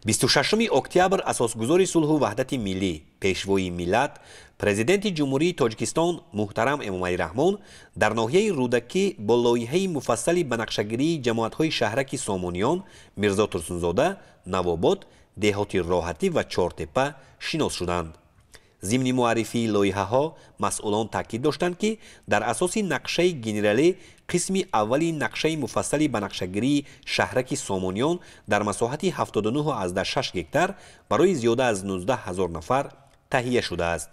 26 октябр асосгузори сулҳу ваҳдати миллӣ, пешвои миллат, президенти Ҷумҳурии Тоҷикистон муҳтарам Эмомалӣ Раҳмон дар ноҳияи Рӯдакӣ бо лоиҳаи муфассали банақшагирии ҷамоатҳои шаҳраки Сомониён, Мирзо Турсунзода, Навобод, деҳоти Роҳатӣ ва Чортепа шинос шуданд. Зимни муаррифии лоиҳаҳо масъулон таъкид доштанд, ки дар асоси нақшаи генералӣ қисми аввали нақшаи муфассали банақшагирии шаҳраки Сомониён дар масоҳати 79,6 гектар барои зиёда аз 19 ҳазор нафар таҳия шудааст.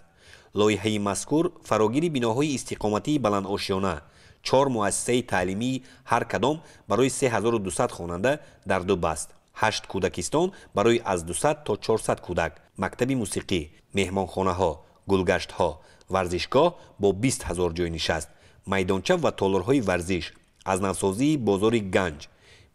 Лоиҳаи мазкур фарогири биноҳои истиқоматии баландошёна, 4 муассисаи таълимии ҳар кадом барои 3200 хонанда дар ду баст, 8 кӯдакистон барои аз 200 то 400 кӯдак, мактаби мусиқӣ, меҳмонхонаҳо, гулгаштҳо, варзишгоҳ бо 20 ҳазор ҷойнишаст, майдонча ва толорҳои варзиш, аз навсозии бозори ганҷ,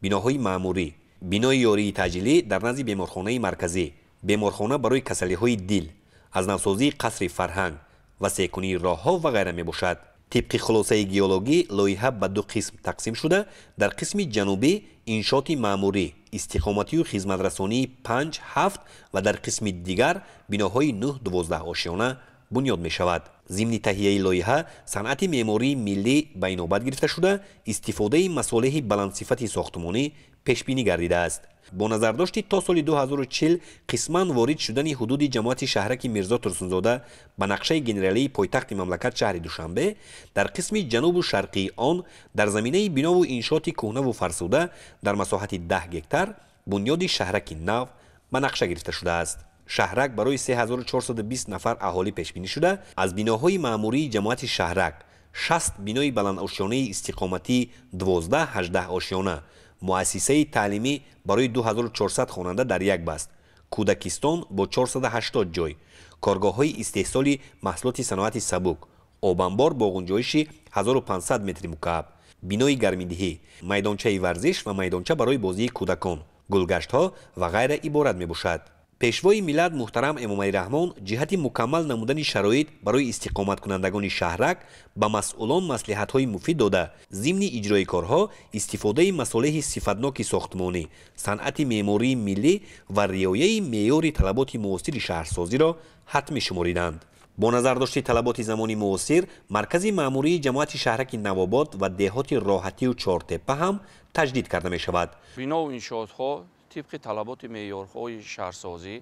биноҳои маъмурӣ, бинои ёрии таъҷилӣ дар назди беморхонаи марказӣ, беморхона барои касалиҳои дил, аз навсозии қасри фарҳанг ва секунии роҳҳо ва ғайра мебошад. Тибқи хулосаи геологӣ лоиҳа ба ду қисм тақсим шуда, дар қисми ҷанубӣ иншооти маъмурӣ, истиқоматию хизматрасонии 5, 7 ва дар қисми дигар биноҳои 9, 12 ошёна бунёд мешавад. Зимни таҳияи лоиҳа санъати меъмории миллӣ ба инобат гирифта шуда, истифодаи масолеҳи баландсифати сохтмонӣ пешбинӣ гардидааст. Бо назардошти то соли 2040 қисман ворид шудани ҳудуди ҷамоати шаҳраки Мирзо Турсунзода ба нақшаи генералии пойтахти мамлакат шаҳри Душанбе, дар қисми ҷанубу шарқии он дар заминаи бинову иншооти кӯҳнаву фарсуда дар масоҳати 10 гектар бунёди шаҳраки нав ба нақша гирифта шудааст. Шаҳрак барои 3420 нафар аҳолӣ пешбинӣ шуда, аз биноҳои маъмурии ҷамоати шаҳрак 60 бинои баландошёнаи истиқоматии 12, 18 ошёна, муассисаи таълимӣ барои 2400 хонанда дар як баст, кӯдакистон бо 480 ҷой, коргоҳҳои истеҳсоли маҳсулоти саноати сабук, обанбор бо ғунҷоиши 1500 метри мукааб, бинои гармидиҳӣ, майдончаи варзиш ва майдонча барои бозии кӯдакон, гулгаштҳо ва ғайра иборат мебошад. Пешвои миллат муҳтарам Эмомалӣ Раҳмон ҷиҳати мукаммал намудани шароит барои истиқоматкунандагони шаҳрак ба масъулон маслиҳатҳои муфид дода, зимни иҷрои корҳо истифодаи масолеҳи сифатноки сохтмонӣ, санъати меъмории миллӣ ва риояи меъёри талаботи муосири шаҳрсозиро ҳатмӣ шумориданд. Бо назардошти талаботи замони муосир, маркази маъмурии ҷамоати шаҳраки Навобод ва деҳоти Роҳатию Чортепа ҳам таҷдид карда мешавад. Бинову иншоотҳо тибқи талаботи меъёрҳои шаҳрсозӣ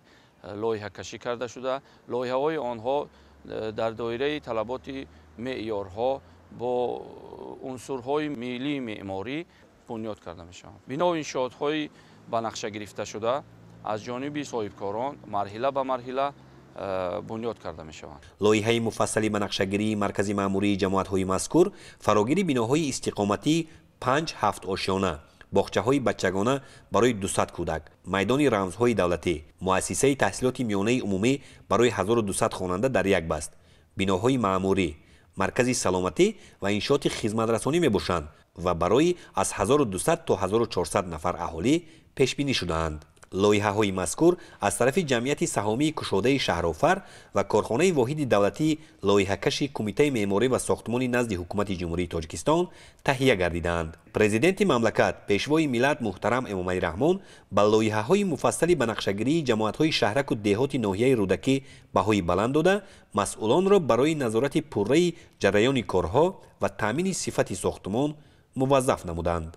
лоиҳакашӣ карда шуда, лоиҳаҳои онҳо дар доираи талаботи меъёрҳо бо унсурҳои миллии меъморӣ бунёд карда мешаванд. Бинову иншоотҳои ба нақша гирифташуда аз ҷониби соҳибкорон марҳила ба марҳила бунёд карда мешаванд. Лоиҳаи муфассали банақшагирии маркази маъмурии ҷамоатҳои мазкур фарогири биноҳои истиқоматии 5, 7 ошёна, боғчаҳои бачагона барои 200 кӯдак, майдони рамзҳои давлатӣ, муассисаи таҳсилоти миёнаи умумӣ барои 1200 хонанда дар як баст, биноҳои маъмурӣ, маркази саломатӣ ва иншооти хизматрасонӣ мебошанд ва барои аз 1200 то 1400 нафар аҳолӣ пешбинӣ шудаанд. Лоиҳаҳои мазкур аз тарафи ҷамъияти саҳомии кушодаи шаҳрофар ва корхонаи воҳиди давлатии лоиҳакаши Кумитаи меъморӣ ва сохтмони назди Ҳукумати Ҷумҳурии Тоҷикистон таҳия гардидаанд. Президенти мамлакат, пешвои миллат муҳтарам Эмомалӣ Раҳмон ба лоиҳаҳои муфассали банақшагирии ҷамоатҳои шаҳраку деҳоти ноҳияи Рӯдакӣ баҳои баланд дода, масъулонро барои назорати пурраи ҷараёни корҳо ва таъмини сифати сохтмон муваззаф намуданд.